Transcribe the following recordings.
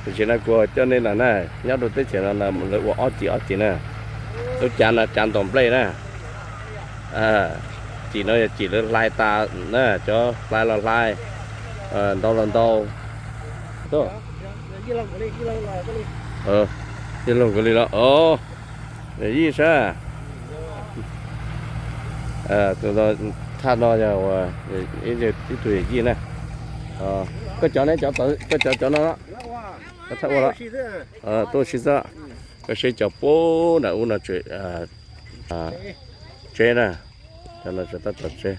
Tam sim no kuv coj nej los na, nyob rau teb chaws no lawv ua ob cim ob cim na. Lub cav no cav ntaus nplej na. Cim no yog cim lawv hlais tas na, cov hlais los hlais, ntau los ntau. Yij laug nkaus li los, yij sab. Thaj no yog ib tug yawm yij na. Koj cov ne, koj cov cov no, thaj ua los, tuaj ua si xwb. Koj seb cov puag nram ub no tseb na, cov no tseb tab tom tseb.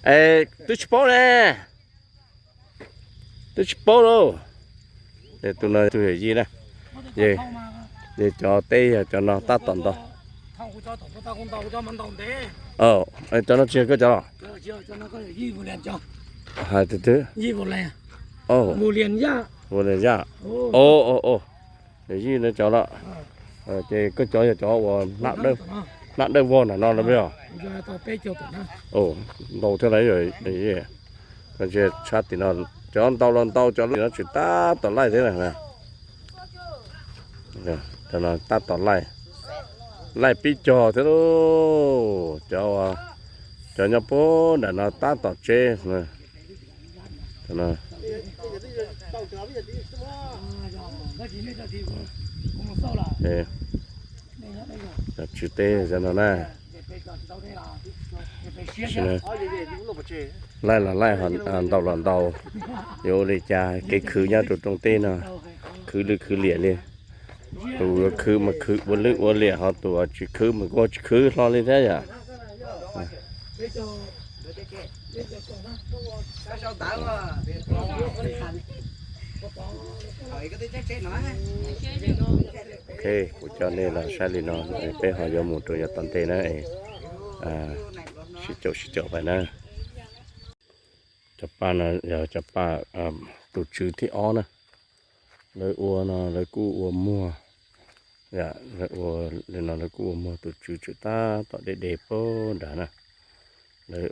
Es twb tsis paub ne, twb tsis paub lauj. Tus no tus yawm yij na, es cov teb yog cov no tab tom ntau. Cov no tsis yog koj cov los? Hais tus twg? Ua Lias Yaj. Yawm yij no cov los. Ces koj cov yog cov uas hnab dawb vog nram no los yog? Ntau thiab lauj. Tshab tim no cov ntau los ntau, cov tim no tsis tab tom laij thiab na. Cov no tab tom laij, laij pib cog thiab lauj. Cov, cov nyob puag nram no tab tom tseb. Cov tswv teb cov no na. Laij los laij, ntau los ntau, yuav ua li cas kev khwv nyob rau rooj teb no, khwv lwj khwv liam li. Tus khwv mas khwv ua lwj ua liam, ho tus tsis khwv mas kuj tsis khwv hlo li thiab yom. Ok, kuv coj nej los saib li no, peb ho yuav mus rau yav tom ntej na. Sib caum sib caum pais na. Cov paj no yog cov paj tus tswv thib ob na. Lawv ua no lawv kuj ua muag, lawv ua li no lawv kuj ua muag tus tswv tswv tab tom deb deb puag nrad na. Lawv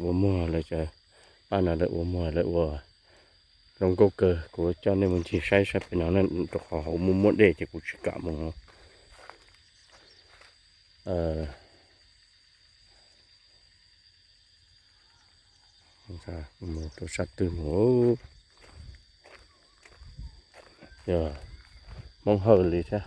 ua muag, lawv cov paj no lawv ua muag lawv ua zoo nkauj kawg. Kuv coj nej mus ncig saib saib pem no na, rau qhov hauv muaj muaj dej ces kuv tsis kam mus. Mus rau sab twg mus. Yog Hmoob Hawj li thiab.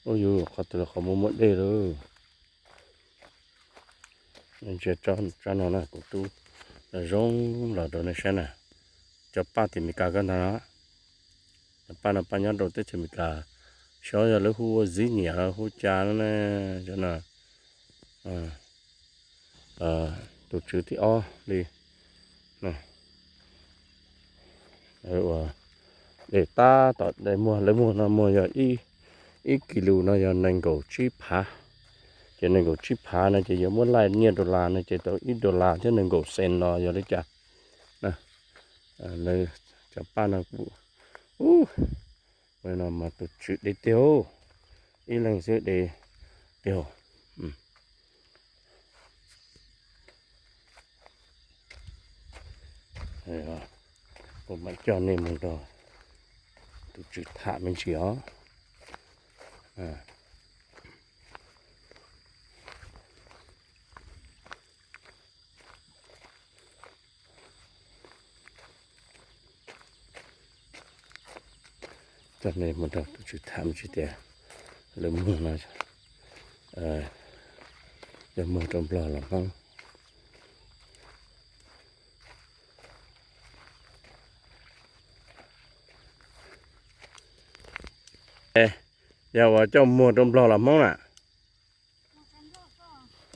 Ub yus, qhov twg los qhov muaj muaj dej lauj. Ntsia tsob no na, kuv twb zoo los rau nej saib na. Cov paj tim Meskas kawg ntag no. Cov paj no paj nyob rau teb chaws Meskas, xyov yog lawv hu ua zib nyiam los hu cas no na. Cov no tus tswv thib ob li. Ua dej tab tom dej muag, lawv muag no muag yog ib kis lus no yog nees nkaum tsib phav. Ces nees nkaum tsib phav no ces yuav muab laij nyiaj dollar no ces tau ib dollar thiab nees nkaum xees los yog li cas. Lawv cov paj no kuj, ub, no mas tus tswv deb tiag, ib leeg xwb deb tiag. Kuv mam coj nej mus nrog tus tswv tham me ntsis os. Coj nej mus nrog tus tswv tham me ntsis tias lawv muag no yog muag rau Nplog los Hmoob. Yog uas coj muag rau Nplog los Hmoob na?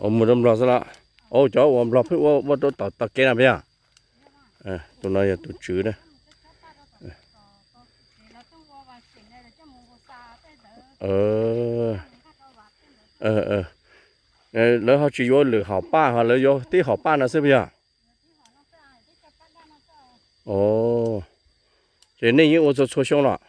Ua muag rau Nplog xwb los? Ua cov uas Nplog pheej ua ua rau tom tog kev no puas yog? Tus no yog tus tswv na. Lawv ho tsis yuav lwm hom paj, ho lawv yuav tib hom paj no xwb puas yog? Ov, Ces nej yeej ua txhua txhua xyoo los?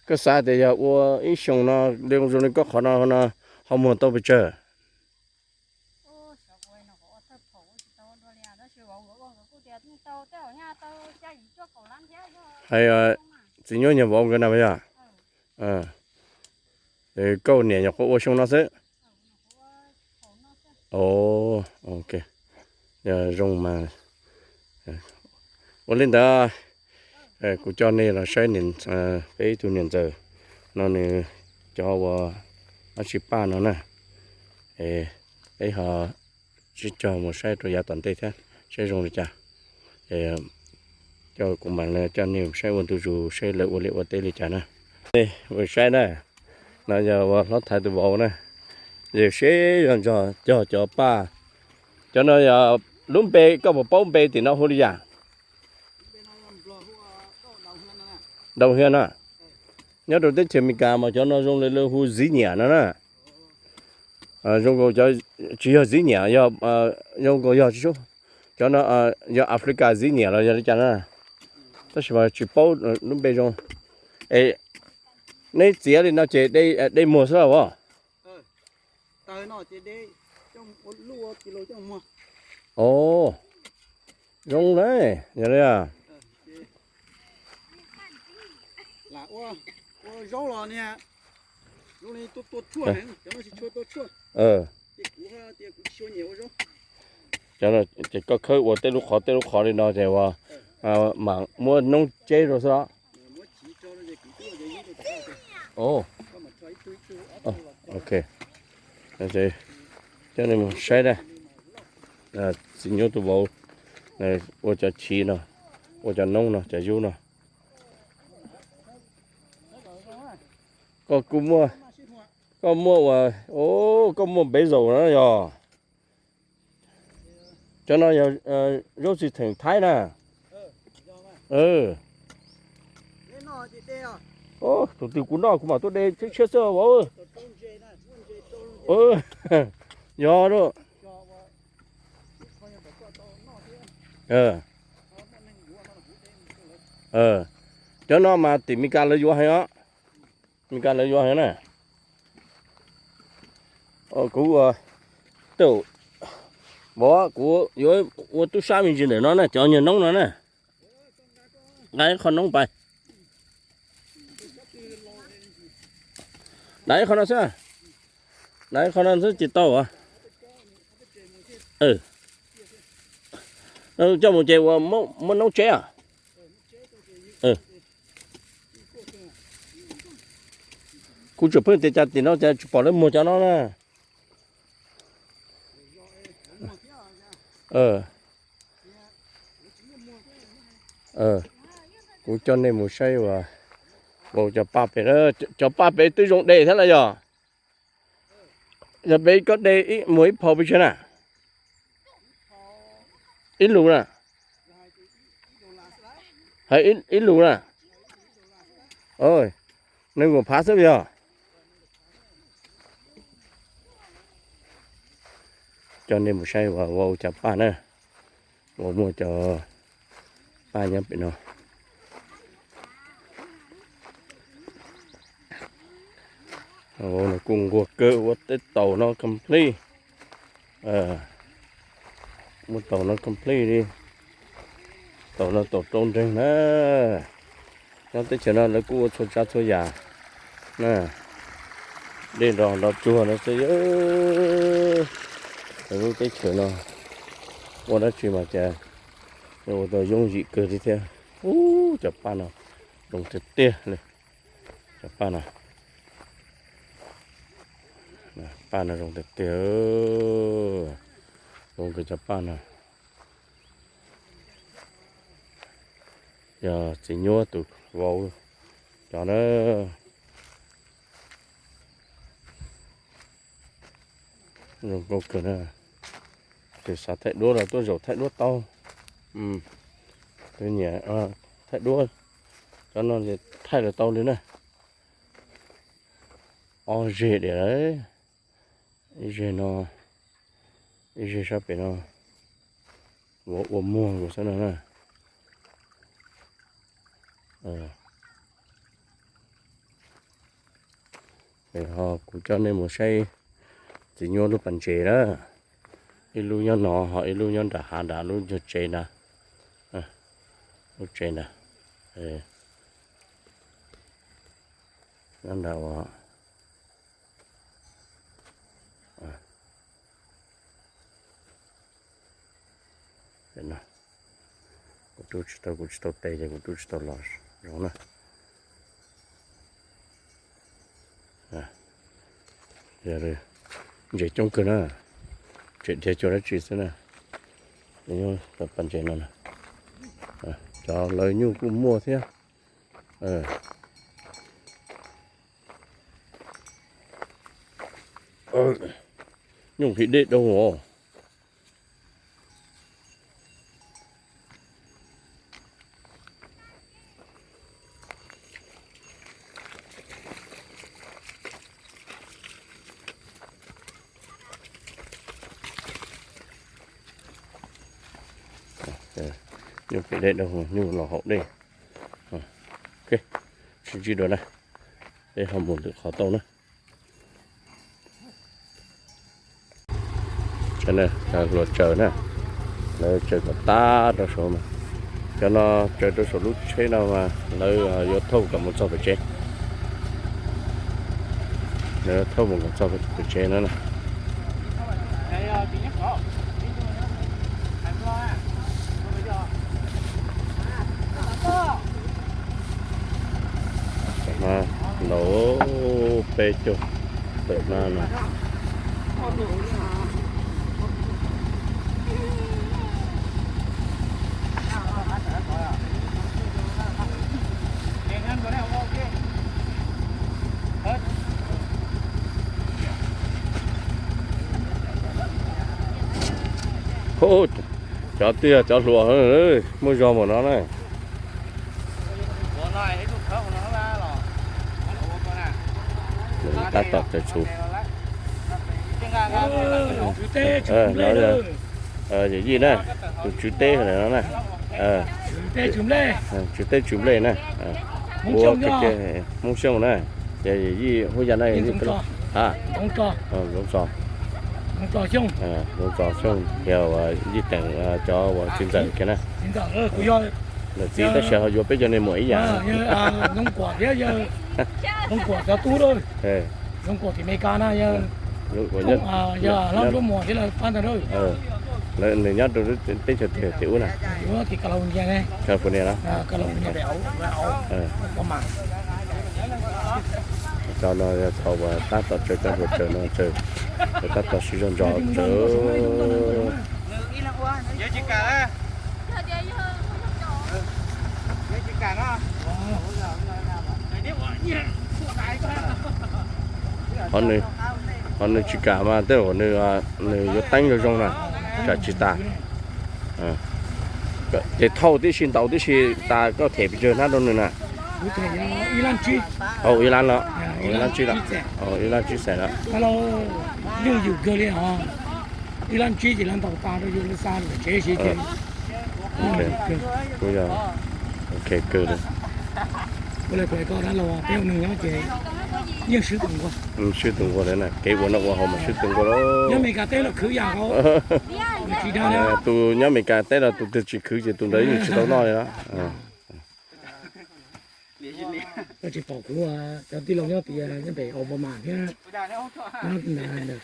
Koj xav tias yog ua ib xyoos no zoo li koj qhov no no ho muag tau pes tsawg? Hais txiv nyuaj nyuag vauv nkawd na yog? Koj niam nyuam qhuav ua xyoo no xwb. Ok, zoo mas. Ua li ntawd, kuv coj nej los saib peb ib tug niam ntxawm no nws cov uas dab tsi paj no na. Peb ho sib cog mus saib rau yav tom ntej thiab saib zoo li cas. Coj kuv mam li coj nej saib ua ntu zus saib lawv ua liaj ua teb li cas na. Mus saib na, no yog uas hlob Thaiv tus vauv na, yog seb yog ntsog cog cov paj. Cov no yog lub npe koj puas paub npe tim no hu li cas? Dau Hiab na, nyob rau teb chaws Amelikas mas cov no zoo li lawv hu zib nyiam no na. Zoo nkaus cov tsis yog zib nyiam, yog zoo nkaus yog tsis sub, cov no yog Africa zib nyiam los yog li cas na, tab sis mas tsis paub lub npe zoo. Es neb txiav li no ces de muag xwb los? Ov, zoo na, yog li. Ces koj khawb ua tej lub qhov tej lub qhov li no ces uas mam muab noob tseb rau xwb los? Ok, coj nej mus saib na. Txiv nyuaj tus vauv ua cov chiv no, ua cov noob no, cov yub no. Koj kuj muaj, koj muaj ua, koj muaj npev zaum na yog? Cov no yog zaub txiv theem Thaib na. Tus twg kuv noj kuv mam tuaj de tshiab tshiab xwb vauv. Yog lauj. Cov no mas tim Meskas lawv yuav heev os. Meskas lawv yuav heev na. Kuv, vauv, kuv yuav ua tub sab me ntsis ntawm no na, cov nyuag noob no na. Nqa ib qho noob pais. Nqa ib qho no xwb. Nqa ib qho no xwb ces tau. Coj mus ces ua muab noob tseb os. Kuv tseem pheej tias cas tim no cas tsis pom lawv muag cov no na. Kuv coj nej mus saib uas vauv cov paj pem, cov paj pem twb zoo de thiab los yog? Yog pem koj de muag ib phau pes tsawg na? Ib lus na? Hais ib lus na? Nees nkaum phav xwb yog? Coj nej mus saib uas vauv cov paj na, vauv muag cov paj nyob pem no. Vauv no kuj nquag kawg ua tej taum no complete. Muab taum no complete li. Taum no taum rau nreeg na. Nyob teb chaws no lawv kuj ua txhua tsav txhua yam na. Dej nrog nrog tsuag no xwb. Lub teb chaws no ua dab tsi mas cas ua tau yooj yim kawg li thiab. Ub, cov paj no zoo tiag tiag li. Cov paj no, paj no zoo tiag tiag. Zoo kawg cov paj no. Yog txiv nyuaj tus vauv cov na. Zoo nkauj kawg na. Tus xav thaij duab los tuaj zaum thaij duab tau. Tus nyiam thaij duab, cov no thaij los tau li na. Ob zeg diam, ib zeg no, Ib zeg sab pem no, ua ua muag nkaus xwb no na. Ho kuv coj nej mus saib txiv nyuj lub pas ntses na. Ib lub nyob no ho ib lub nyob nram hav nram lub nyuag tsev na. Lub tsev na. Nyob nram ua Kuv rub tsis tau, kuv tsis tau tes ces kuv rub tsis tau los zoo na. Ntses coob kawg na, tseem dhia cuag dab tsi xwb na. Pas ntses no, cov lawv nyuj kuj muaj thiab. Nyuj phim dej dau os. Nyuj phim dej dau, nyuj los haus dej. Sib ntsib dua na, peb ho mus lwm qhov tau na. Cov hluas tsaws na, lawv tsaws kom tag rau saud mas, cov no tsaws rau saum lub tsheb no mas lawv yuav thauj kom mus txog pem tsev. Lawv thauj mus kom txog pem tsev no na. Tam no ntau, peb caug tawm na no. Cov twg yog cov hluas, muaj zog npaum no na. Tab tom tsaws txhuv. Yawm yij na, tus tswv teb no na. Tswv teb tswv nplej na. Ua Hmoob Xyooj na. Ces yawm yij hu yam na, yawm yij ha, Zoov Txos, Zoov Txos Xyooj, yog uas yij teem cov uas txiv ntxawm kiag na. Lawm txiv tab sis ho yuav peb cov niag muam ib yam. Nws nyob rau teb chaws twg tim ub na? California no. Cov no yog thaum uas tab tom tsaws cov hluas tsaws no tsaws, tab tom sib zog ntso tsaws. Ho nws tsis kam mas tej zaum nws yuav teeb zoo zoo na, tsam tsis tas. Ces thauj tib si ntaus tib si tas koj them pes tsawg hnab rau nws na? Ib lab los, ib lab tsib xees los. Ib lab tsib ces lawv ntaus tas rau yus lawv xa lawm tsev si ces. Kuj yog ok kawg li. Kuv le kuv koj dab laug peb ua neeg nyob ces yeej swb tus nquag. Swb tus nquag li na, kev ua noj ua haus mas swb tus nquag li. Nyob Meskas teb los khwv yam nkaus. Tsis dag li. Tus nyob Meskas teb los tus twg tsis khwv ces tus ntawd yeej tsis tau noj li na. Koj tsis pom kuv, cov tij laug nyob tias nyob pem Obama thiab nyob ntawm California,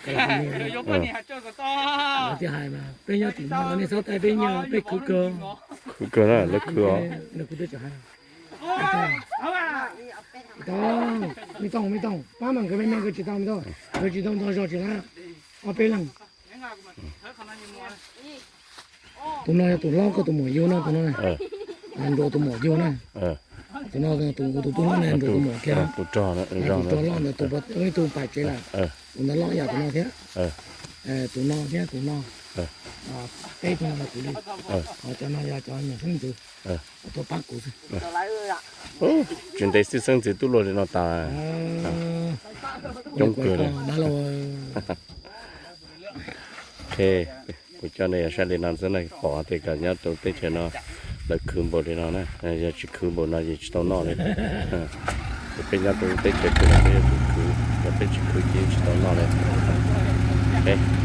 lawv thiaj hais mas peb nyob tim no nej txhob taij peb nyiaj, peb khwv kawg. Khwv kawg na, lawv khwv os. Lawv khwv peb tsis hais. Tsis tau, me tooj me tooj, pab mas nkawd me me nkawd tsis tau me tooj, nkawd tsis tau ntog zog tsis lab, ob peb leeg. Tus no yog tus hlob koj tus muam yug na, tus no nruab tus muam yug na. Tus no tus tus tub hlob na, nruab tus muam kiag. Tus rog loj ntawd tus pais tsev lawm. Tus ntawd loj yam tus no thiab. Tus no thiab tus no, peb tug no yog kuv li. Cov no yog cov niam xeeb ntxwv tuaj pab kuv xwb. Tsis ntev xwb xeeb ntxwv twb luaj li no tas. Coob kawg li. Kuv coj nej saib li no xwb na, pom tias nyob rau teb chaws no lawv khwv npaum li no na, yog tsis khwv npaum no ces tsis tau noj li. Ces peb nyob rau teb chaws twg los peb yuav tsum khwv, yog peb tsis khwv ces tsis tau noj li.